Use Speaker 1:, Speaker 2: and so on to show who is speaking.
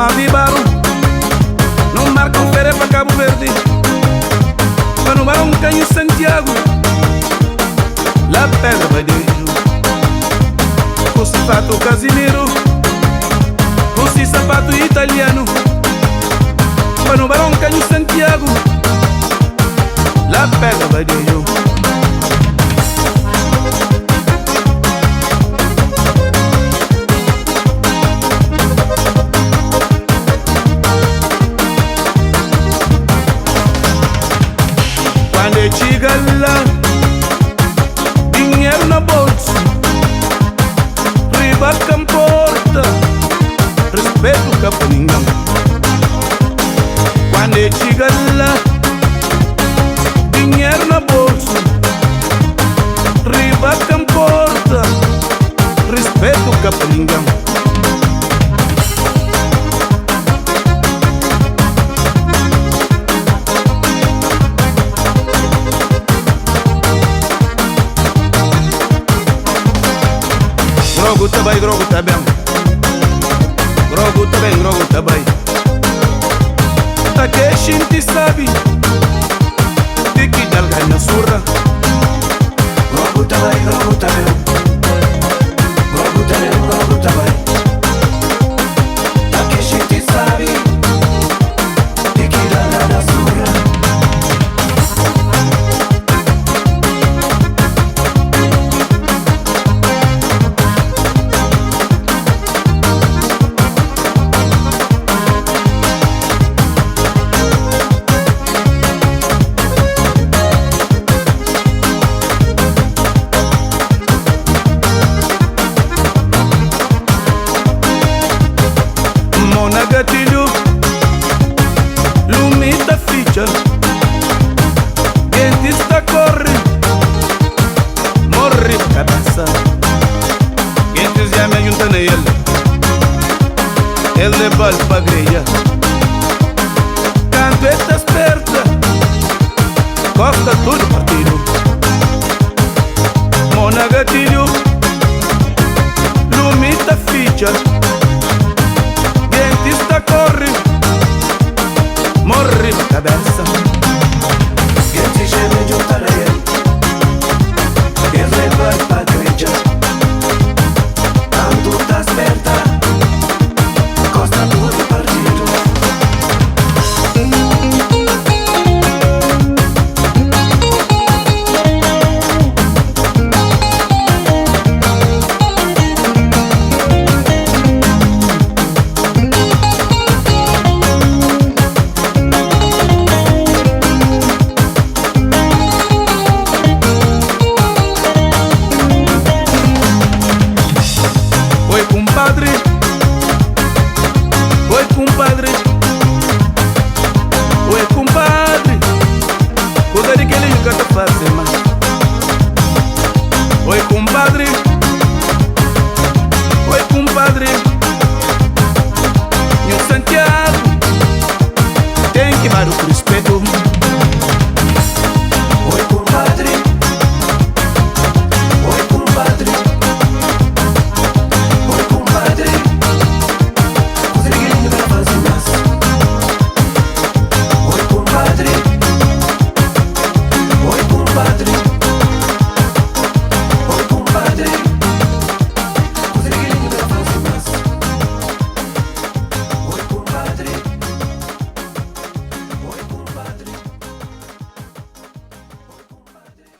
Speaker 1: Mar di Baru, nu marka un fere pa Kabu Verdi, pa nu baronka Nhu Santiagu, la Pedra Badeju, ku si fatu Kazimiru, ku si sapatu italianu, pa nu baronka Nhu Santiagu, la Pedra Badeju. Quando eu chega lá, dinheiro na bolsa, riba comporta, respeito cá pra ninguém. Quando eu chega lá, dinheiro na bolsa, riba comporta, respeito cá pra ninguém. Grogu ta bai, grogu ta ben. Grogu ta ben, grogu ta bai. Ta ke xinti sabi Di ki dalga na surra.
Speaker 2: Grogu ta bai, grogu ta ben. Grogu ta ben, grogu ta bai. Ta ke xinti sabi Di ki dalga na surra.
Speaker 1: Mô na gatilho, lumi ta fitxa, gentis ta korre, morre kabesa. Gentis dja me djunta na el, el leba-l pa greia. Kantu el ta sperta, kosta tudu partidu. Mô na gatilho, lumi ta fitxa, gentis ta korre, morre pa kabesa.